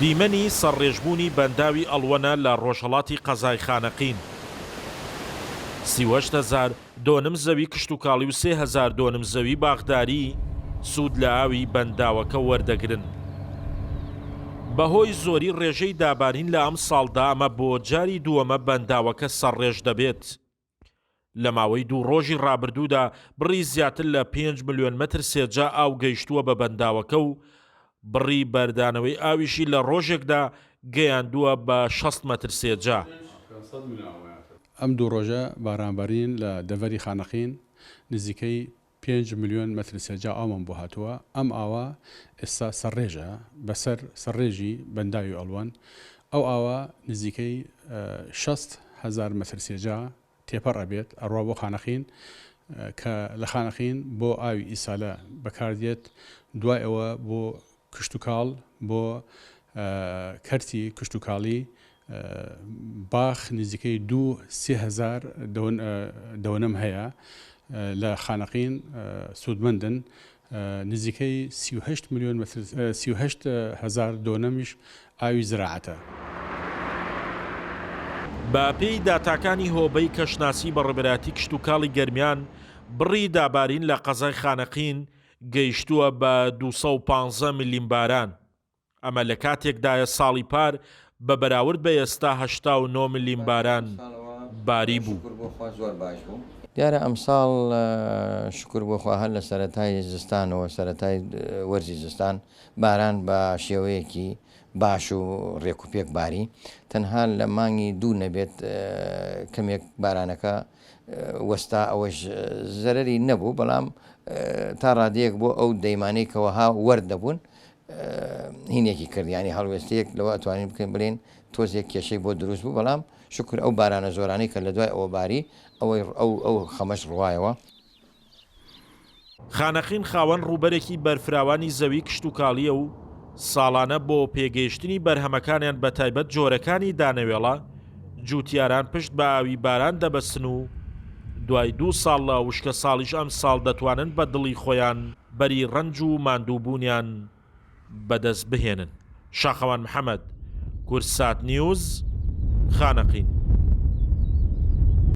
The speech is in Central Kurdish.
دیمەنی سەرڕێژبوونی بەنداوی ئەڵوەنە لە ڕۆژهەڵاتی قەزای خانەقین. 38 هەزار دۆنم زەوی کشتوکاڵی و 3000 دۆنم زەوی باخداری سوود لە ئاوی بەنداوەکە وەردەگرن. بەهۆی زۆری ڕێژەی دابارین لە ئەمساڵدا ئەمە بۆ جاری دووەمە بەنداوەکە سەرڕێژ دەبێت. لە ماوەی دوو ڕۆژی ڕابردوودا بڕی زیاتر لە پێنج ملیۆن مەتر سێجا ئاو گەیشتووە بە بەنداوەکە و بڕی بەردانەوەی ئاویشی لە ڕۆژێکدا گەیاندووە بە 60 مەتر سێجا. ئەم دوو ڕۆژە بارانبارین لە دەڤەری خانەقین نزیکەی پێنج ملیۆن مەتر سێجا ئاومان بۆ هاتووە، ئەم ئاوە ئێستا سەرڕێژە بەسەر سەرڕێژی بەنداوی ئەڵوەن، ئەو ئاوە نزیکەی 60 هەزار مەتر سێجا تێپەڕ ئەبێت ئەڕوا بۆ خانەقین کە لە خانەقین بۆ ئاوی ئیسالە بەکاردێت، دوای ئەوە بۆ کشتوکاڵ بۆ کەرتی کشتوکاڵی باخ نزیکەی دوو 3000 دۆنم هەیە لە خانەقین سوودمەندن نزیکەی 38 ملیۆن 38 هەزار دۆنەمیش ئاوی زراعەتە. بە پێی داتاکانی هۆبەی کەشناسی بەڕێوەبەرایەتی کشتوکاڵی گەرمیان، بڕی دابارین لە قەزای خانەقین گەیشتووە بە 215 ملیم باران. ئەمە لە کاتێکدایە ساڵی پار بە بەراورد بە ئێستا 89 ملیم باران باری بوو. دیارە ئەمساڵ شوکر بۆ خوا هەر لە سەرەتای زستانەوە سەرەتای وەرزی زستان باران بە شێوەیەکی باش و ڕێکوپێک باری تەنها لە مانگی دوو نەبێت کەمێک بارانەکە وەستا ئەوەش زەرەری نەبوو بەڵام تا ڕادەیەک بۆ ئەو دەیمانەی کەوەها وەردەبوون هینێکی کرد ینی هەڵوێستەیەک لەوە ئەتوانین بکەین بڵێن تۆزێک کێشەی بۆ دروست بوو بەڵام شکر ئەو بارانە زۆرانەی کە لە دوای ئەوە باری ئەوەی ئەو ئەو خەمەش ڕوایەوە. خانەقین خاوەن ڕووبەرێکی بەرفراوانی زەوی کشتوکاڵییە و ساڵانە بۆ پێگەیشتنی بەرهەمەکانیان بەتایبەت جۆرەکانی دانەوێڵە، جووتیاران پشت بە ئاوی باران دەبەستن و دوای دوو ساڵ لە وشکەساڵیش ئەمساڵ دەتوانن بە دڵی خۆیان بەری ڕەنج و ماندووبوونیان بەدەست بهێنن. شاخەوان محەمەد، کوردسات نیوز، خانەقین.